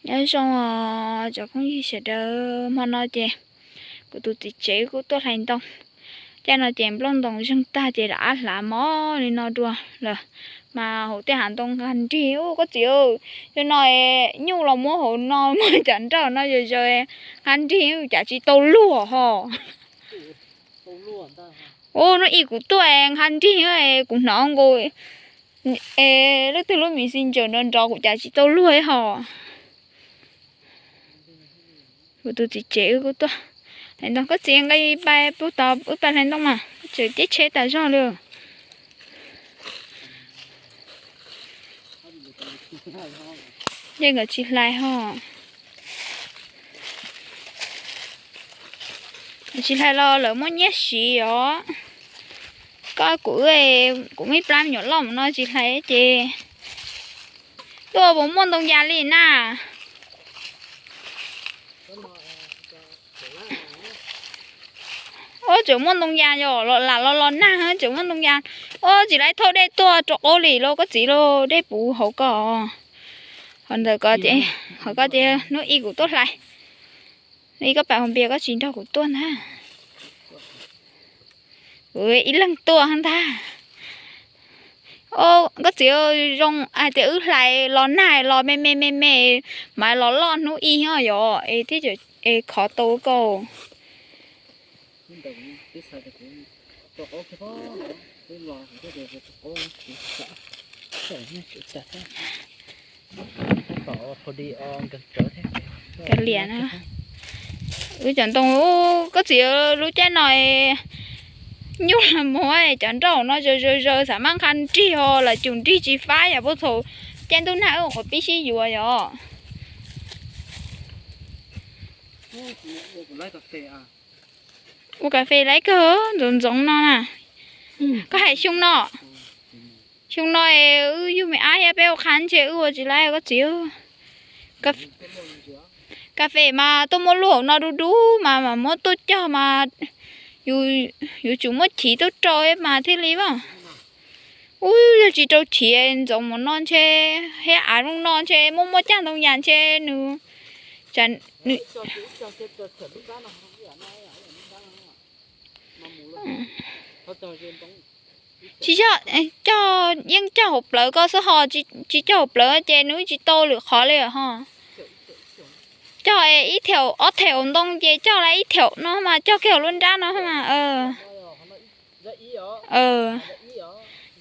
Nyob zoo os cov phooj ywg sawv daws, hmo no ces kuv tus txiv tsev kuj tuaj hlais ntoo. Caij no ces nplooj ntoo zeeg tag ces rov qab hlav mos li no dua lawm. Mas hauv tej hav ntoo nqag nrig ub koj txiv, yog no nyuj los muab hauv no muab cov nrauj no zaws zaws nqag nrig cas tsis tau luag ho. Ub, hnub ib kuv tuaj nqag nrig, kuv hnov nkaus es leej twg lub messenger nrov nrov kuv cas tsis tau luag ho. Kuv tus txiv tsev wb kuj tuaj hlais ntoo. Koj txiv nqa pa pub tod wb pab hlais ntoo mas, tseem teb tsheb tas zog li. Yeej nkawd tsis hlais ho. Tsis hlais los lawv muaj nyiaj siv os. Koj kuv, kuv muaj ib plab me nyuam loj mus no tsis hlais ces tuaj puas muaj ntoo yas li na. Ub, tseem muaj ntoo yas yom, los lam los los nag tseem muaj ntoo yas. Ub, tsis laib thauj dej tuaj rau qaub li lauj koj txiv lauj, dej puv hauv ko. Hauv ntawd ko, hauv ko ces hnub ib kuv tuaj hlais. Hnub ib koj pam hauv npias koj tsis nrog kuv tuaj ntag. Ib leeg tuaj ntag. Koj txiv, zoo hais tias wb hlais los nag los me me me me mas los loj hnub ib yom es thiaj es khov tau koj. Kav liam na. Wb cov ntoo, koj txiv, lub caij no nyuj los muab cov nrauj no zaws zaws zaws xav maj nqha nrig ho los cum nrig tsis fab yom, puag thaum caij ntuj nag wb ua qhov pib sib yuav yom. Ua kas fes laib kawg ntxoov ntxoov no na. Koj hais xyoo no, xyoo no es wb yug me ab thiab peb ua qhab ntshe wb ua tsis laib koj txiv. Kas fes mas tuaj muab lub hauv no dub dub mas mam muab tuaj cog mas yuav tsum muab chiv tuaj rau mas thiaj li mas. Ub, yog tsis rau chiv ntxoov mus no ntshe, thiab av zoo no ntshe muaj muaj cag ntoo yas ntshe nws, nws tsis yog cog, yeej cog hauv plawv ko xwb ho, tsis cog hauv plawv ces nws tsis tau lwm qhov li ho. Cog ib thaum ob thaum ntoo ces cog la ib thaum no mas cog kiag hauv lub nrab no mas.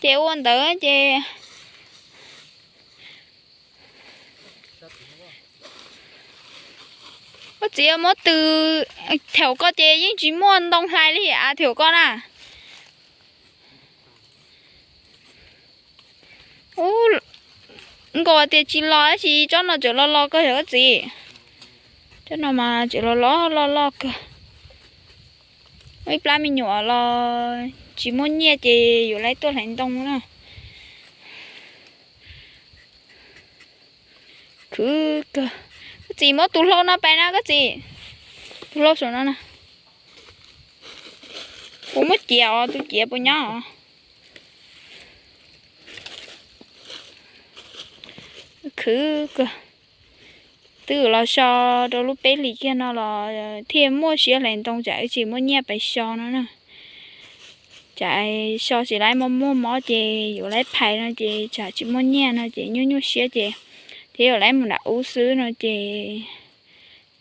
Ces ua ntawd ces koj txiv muab tw, thaum ko ces yeej tsis muaj ntoo hlais li a, thaum ko na. Ub, nkaus tias tsis los tab sis tsob no tseem los los kawg yog koj txiv. Tsob no mas tseem los los loj loj kawg. Muaj ib plab me nyuam los tsis muaj nyiaj ces yuav laib tuaj hlais ntoo na. Khwv kawg. Koj txiv muab tus hlau no pais na koj txiv. Tus hlau saum no na. Puas muab ciav os, tus ciav puas nyob os? Khwv kawg. Twb los so rau lub peb hlis kiag no los thiaj muaj siab hlais ntoo, tsam wb tsis muaj nyiaj pais so no na. Tsam so tsis laib, muaj muaj mob ces yuav laib phais no ces tsam tsis muaj nyiaj no ces nyuaj nyuaj siab ces thiaj yuav laib mus nram ub xwb no ces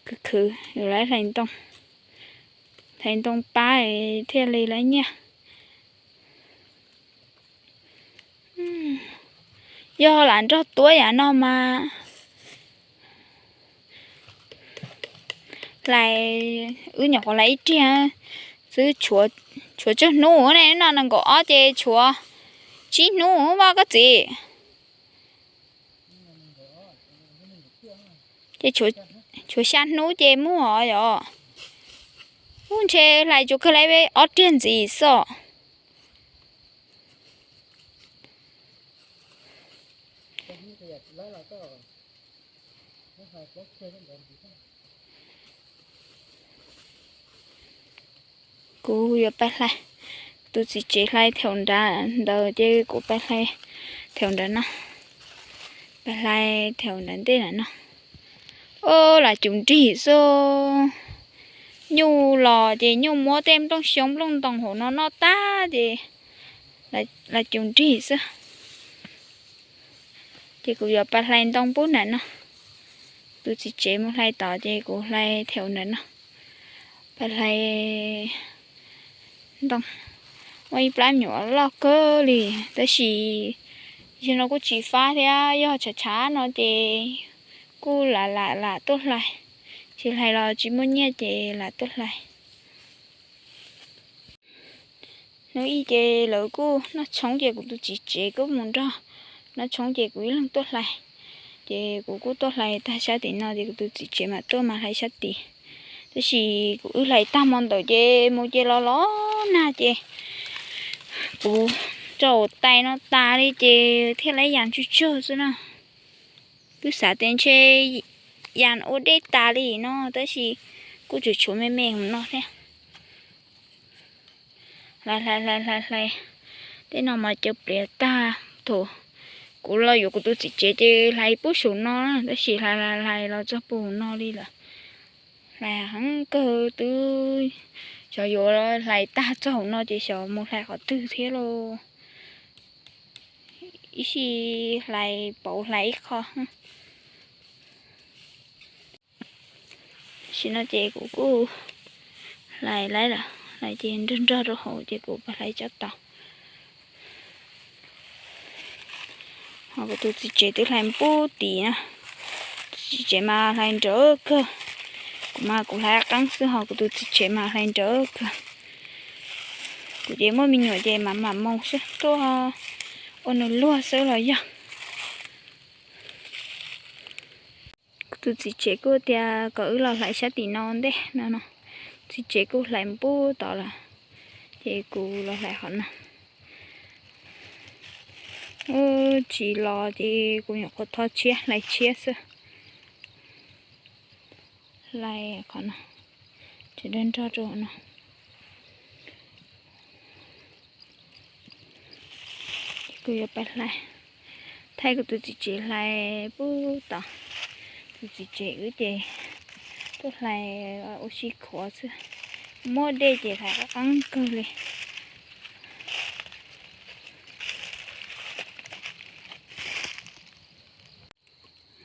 khwv khwv yuav laib hlais ntoo, hlais ntoo pab thiaj li laib nyiaj. Yog lam nrog tuab yam no mas hlais, wb nyuam qhuav hlais ib riag xwb, tshuav tsawg hnub ne, no nees nkaum ob ces tshuav tsib hnub mas koj txiv. Ces tshuav xya hnub ces muag yom. Ub, ntshe hlais tsuas kawg laib ob riag ntxiv xwb. Kuv yuav pais hlais, tus txiv tsev hlais thaum nrad ntawd ces kuv pais hlais thaum nrad no, pais hlais thaum nrad ntej nrad no. Lam cum nrig xwb. Nyuj los ces nyuj muab tej nplooj xyoob nplooj ntoo hauv no noj tag ces lam cum nrig xwb. Ces kuv yuav pab hlais ntoo pub ntawm no. Tus txiv tsev mus hlais tod ces kuv hlais theem ntawm no. Pab hlais ntoo. Muaj ib plab me nyuam loj kawg li, tab sis zaum no kuj tsis fab thiab, yog tshav tshav no ces kuj lam lam lam tuaj hlais. Tsis hlais los tsis muaj nyiaj ces lam tuaj hlais. Hnub ib ces lawv kuj noj tshoob ces kuv tus txiv tsev kuj mus nrog noj tshoob ces kuv ib leeg tuaj hlais. Ces kuv kuj tuaj hlais tag sab tim no ces kuv tus txiv tsev mam tuaj mas hlais sab tid. Tab sis kuv wb hlais tag hmo ntawd ces mus ces los los nag ces kuv rau tais no tas li ces thiaj li yas tsug tsug xwb na. Twb xav tias ntshe yas ua dej tas li no tab sis kuj tseem tshuav me me hauv no thiab. Hlais hlais hlais hlais hlais, tej no mas caw pliav tag. Thaum kuv los yuav kuv tus txiv tsev ces hlais pub saum no, tab sis hlais hlais hlais los txog puag hauv no li lawm. Hlais heev kawg, twb xyov yuav hlais tag txog hauv no ces xyov mus hlais qhov twg thiab lauj. Ib sij hlais pauv hlais ib qho. Tam sim no ces kuv kuj hlais lawm, hlais ces nrog nrog rau hauv ces kuv pab hlais tsob tau. Ho kuv tus txiv tsev twb hlais pub tid na. Tus txiv tsev mas hlais nrawv kawg. Kuv mas kuv hlais qeeb xwb ho kuv tus txiv tsev mas hlais nrawv kawg. Kuv ces muaj me nyuam ces mam mam mus xwb, tuaj ua nws luag xwb los yog. Kuv tus txiv tsev kuj tias kom wb los hlais sab tim no ntej no no. Txiv tsev kuj hlais pub tod lawm, ces kuv los hlais qhov no. Tsis los ces kuv nyuam qhuav tho tshiab hlais tshiab xwb. Hlais qhov no, tsis nrog nrog rau no. Kuv yuav pab hlais, thaij kuv tus txiv tsev hlais pub tod. Tus txiv tsev wb ces tuaj hlais ua si khuav xwb, muab dej ces hlais qab qeeb kawg li.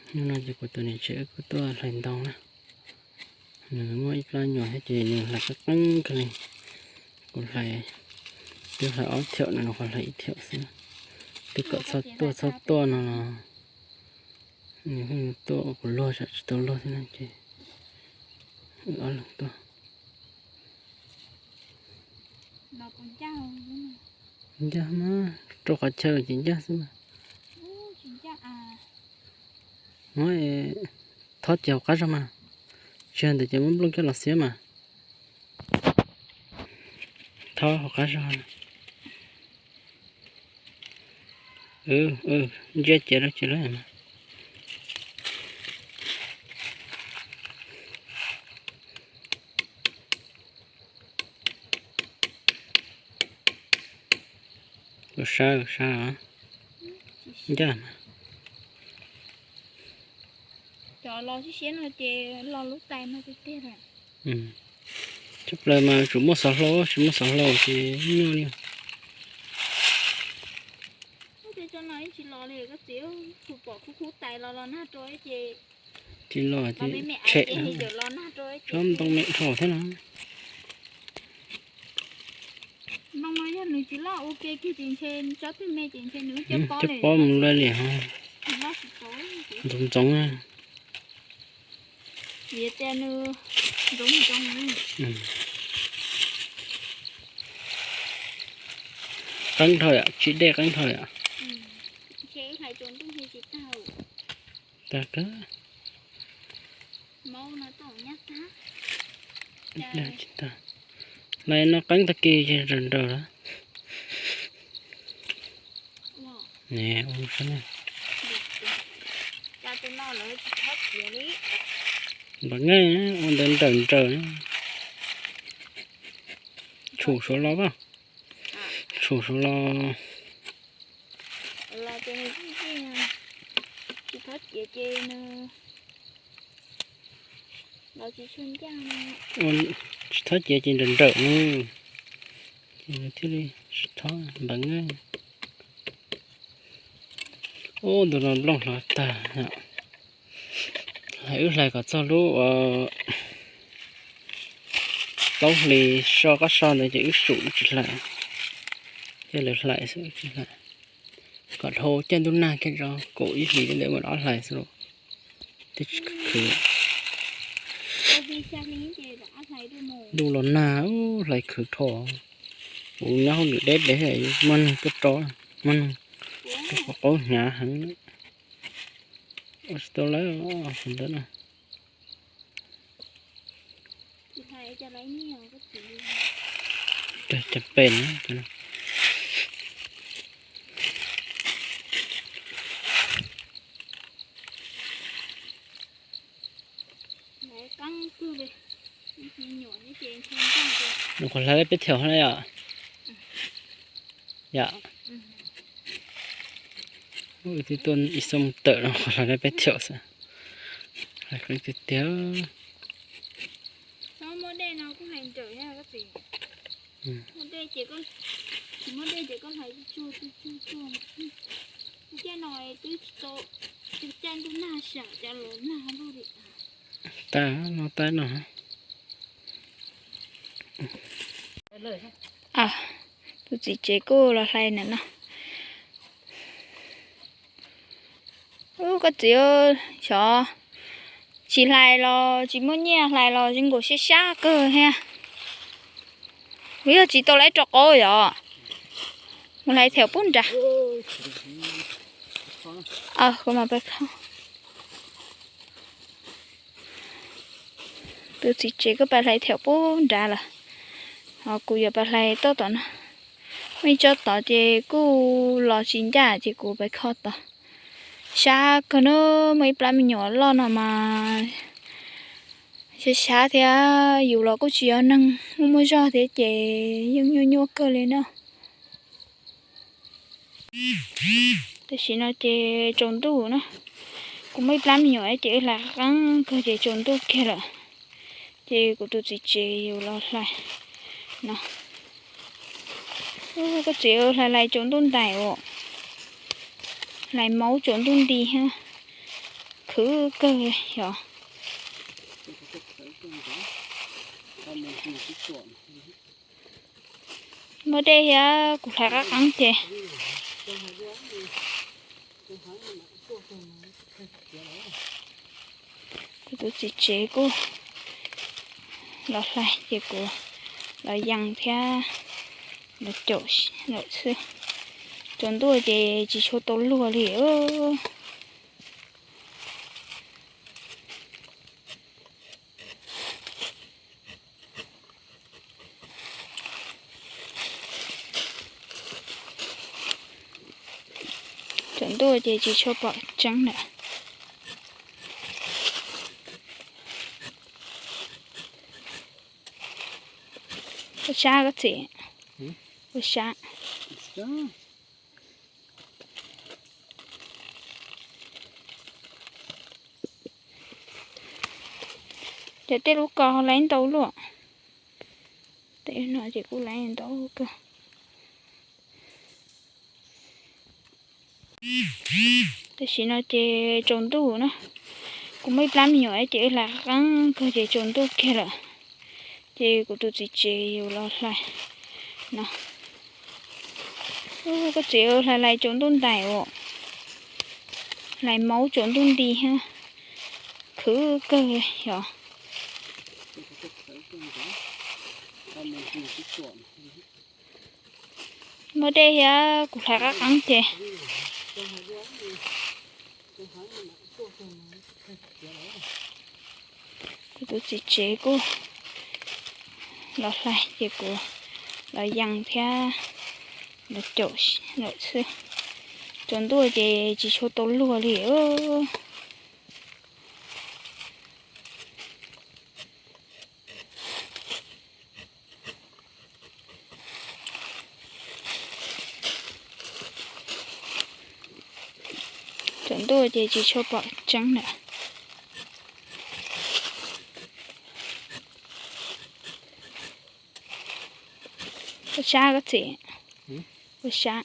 Hnub no ces kuv tus niam tsev wb kuj tuaj hlais ntoo na. Nws muaj ib plab nyuam thiab ces nws hlais qab qeeb kawg li. Kuv hlais, twb hlais ob thiaum no, nws qhuav hlais ib thiaum xwb. Twb kom txhob tuaj txhob tuaj no los nws tuaj ua kuv luag tsam tsis tau luag thiab na ces wb ob leeg tuaj. Ncaj mas, rau qhov chaw ces ncaj xwb mas. Muab thob ces hauv qab zog mas, tsis yog ntawd ces muab nplooj coj los xiab mas. Thob hauv qab zog. Ntsia ces lawm ces lawm. Kuv sab kuv sab os. Ncaj mas. Cov los siab siab no ces los lub tais no tiag tiag lawm. Tshaj plaws mas tsuas muaj xov hlau, tsis muaj xov hlau ces nyuaj li. Ub, tej tsob no yeej tsis los li koj txiv, tsuas pom khub khub tais los los nag rau ces, tsis los ces me me tshem ces los nag rau tsob ntoo me dhau thiab no. Ntoo no yog nws tsis loj ua ke kiag ces ntshe tsob twg me ces ntshe nws cov pob cov pob mus luaj li ho. Ntxoov ntxoov na. Vim tias nws ntxoov ntxoov. Qeeb dhau yom, tsis dej qeeb dhau yom. Ntshe wb hlais tsaus ntuj tsis tag. Tag kawg. Hlais no qeeb tag kis ces nrawm nrawm lawm. Npam nqeej ua ntawd nrawm nrawm. Tshum suav los, tshum suav los. Tsis thov ciav ces nws Tsis thob ces ces nrawm nrawm no, ces thiaj li tsis thob npeev. Ub, ntu no nplooj hlov tag. Wb hlais kom txog lub plaub hlis so qab so ntawd ces wb sum wb tsis hlais, ces lawv hlais xwb wb tsis hlais. Kom dhau caij ntuj nag kiag tso, kaum ib hlis li ntawd mam rov hlais xwb los twb tsis khwv. Ntuj los nag, hlais khwv dhau. Kuv nyob hauj lwm deb deb, muaj neeg tuaj rau, muaj neeg tuaj qaub hnyav heev. Ua tsis tau lawm ntawd na. Cov pem na. Nws qhuav hlais peb thiaum na yom. Yom. Twb tuaj ib xuab moos tawm no qhuav hlais peb thiaum xwb. Hlais qeeb tiag tiag. Tab no, tab no. Tus txiv tsev kuj los hlais ntawm no. Ub, koj txiv, xyov tsis hlais los tsis muaj nyiaj, hlais los zoo nkaus sab sab kawg thiab. Kuv yog tsis tau lawv rau qaub yom, mus hlais thiaum pub nrad. Tus txiv tsev kuj pab hlais thiaum pub nrad lawm, ho kuv yuav pab hlais toj tom no. Muaj ib tsob tod ces kuj los tsis ncaj ces kuv pab kho tod. Sab kawg na, muaj ib plab me nyuam loj no mas sab sab thiab, yus los kuj tsis yog neeg muaj muaj zog thiab ces yeej nyuaj nyuaj kawg li na. Tam sim no ces tsaus ntuj na, kuv muaj ib plab me nyuam ces wb hlais qeeb kawg ces tsaus ntuj kiag lawm, ces kuv tus txiv tsev yus los hlais no. Koj txiv, hlais hlais tsaus ntuj ntais os, hlais maub tsaus ntuj nti thiab, khwv kawg yom. Muaj dej thiab kuv hlais qab qeeb ces kuv tus txiv tsev kuj los hlais ces kuv los yees thiab los caum lawm xwb. Tsaus ntuj ces tsis tshua tau luag li. Tsaus ntuj ces tsis tshua pom tseeb lawm. Ua sab koj txiv, ua sab. Ces tej lub ko hlais ntau luaj, tej no ces kuj hlais ntau kawg. Tam sim no ces tsaus ntuj na, kuv muaj ib plab me nyuam ces wb hlais qeeb kawg ces tsaus ntuj kiag lawm, ces kuv tus txiv tsev yus los hlais no. Koj txiv, hlais hlais tsaus ntuj ntais os, hlais maub tsaus ntuj nti thiab, khwv kawg yom. Muaj dej thiab kuv hlais qab qeeb ces kuv tus txiv tsev kuj los hlais ces kuv los yees thiab los caum lawm xwb. Tsaus ntuj ces tsis tshua tau luag li. Tsaus ntuj ces tsis tshua pom tseeb lawm. Ua sab koj txiv, ua sab.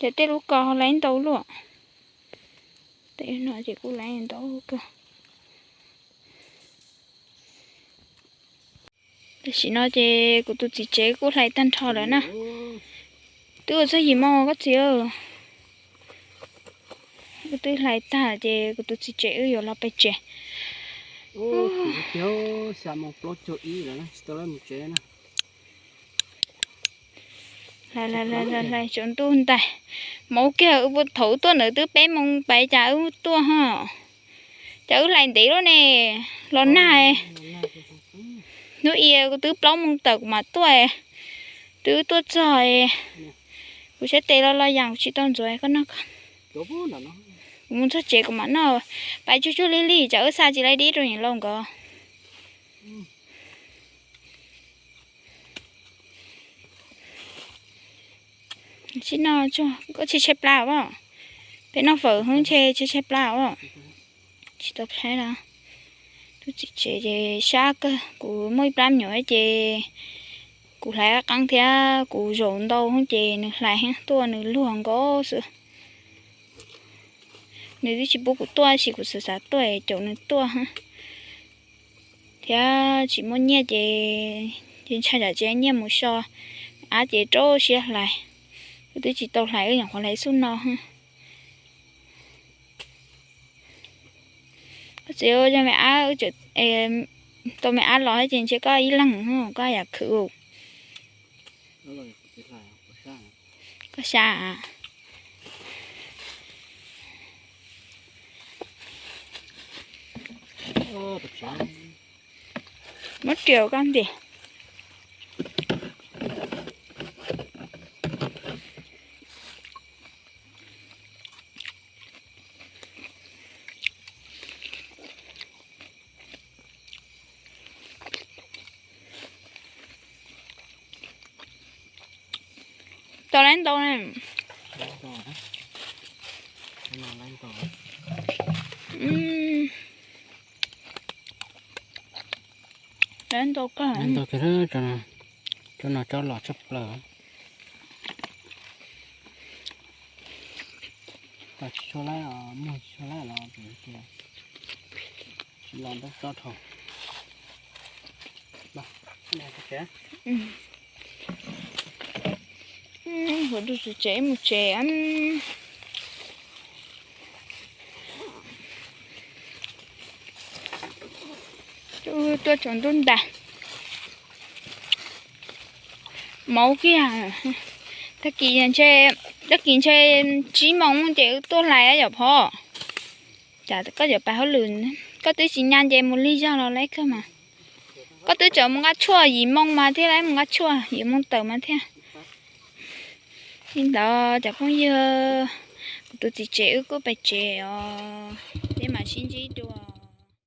Ces tej lub ko laiv ntau luaj. Tej no ces kuj laiv ntau kawg. Tam sim no ces kuv tus txiv tsev kuj hlais tag nrho lawm na. Twb ua txog yim moo koj txiv. Wb twb hlais tag ces kuv tus txiv tsev wb yuav los pem tsev. Hlais hlais hlais hlais tsaus ntuj ntais. Maub kiag, thaum wb tuaj ntawd twb peb moo pais cas wb tuaj ho. Cas wb hlais ntev luaj ne, los nag. Hnub i kuv twb plaub moo tawm kuv mam tuaj, twb tuaj txog. Kuv siab tes los los yam kuv tsis tau ntxuav koj noj. Kuv mus txog tsev kuv mam noj. Pais tsuag tsuag lig lig tsam wb xa tsis laib dib rau niam laus nkawd. Tsis noj, koj tsis tshe pla os? Peb noj fawm hnub ntshe tsis tshe pla os. Tsis tau plhaib los. Tus txiv tsev ces sab kawg, kuv muaj ib plab me nyuam ces kuv hlais qab qeeb thiab kuv zaum ntau ces nws hlais heev, tuaj nws luag nkaus xwb. Nws twb tsis pub kuv tuaj tab sis kuv xav xav tuaj caum nws tuaj thiab tsis muaj nyiaj ces, ces ntshai tsam tsis nyiaj mus so, ab ces rau siab hlais. Wb twb tsis tau hlais, wb nyuam qhuav hlais xub no. Koj txiv, yog me ab, tau me ab los ces ntshe koj ib leeg koj yam khwv. Koj xya. Muab riam koj nti. Tau laiv ntau ne. Laiv ntau kawg. Laiv ntau kawg, cov no cov los tshaj plaws. Tsis tshua laib, muag tsis tshua laib los tsis los ntaub tsob dhau. Kuv tus txiv tsev mus tsev. Tuaj tsaus ntuj ntais. Maub kiag. Tag kis ntshe, tag kis ntshe tsib moos ces wb tuaj hlais yom phov. Cas koj yuav pais hauj lwm, koj twb tsis nyas ces mus lig zog los laib kawg mas. Koj twb tseem mus nqa tshuaj yim moo mas thiaj laib mus nqa tshuaj yim moo tawm mas thiaj. Li ntawd cov phooj ywg, kuv tus txiv tsev wb kuj pais tsev os, peb mam sib ntsib dua.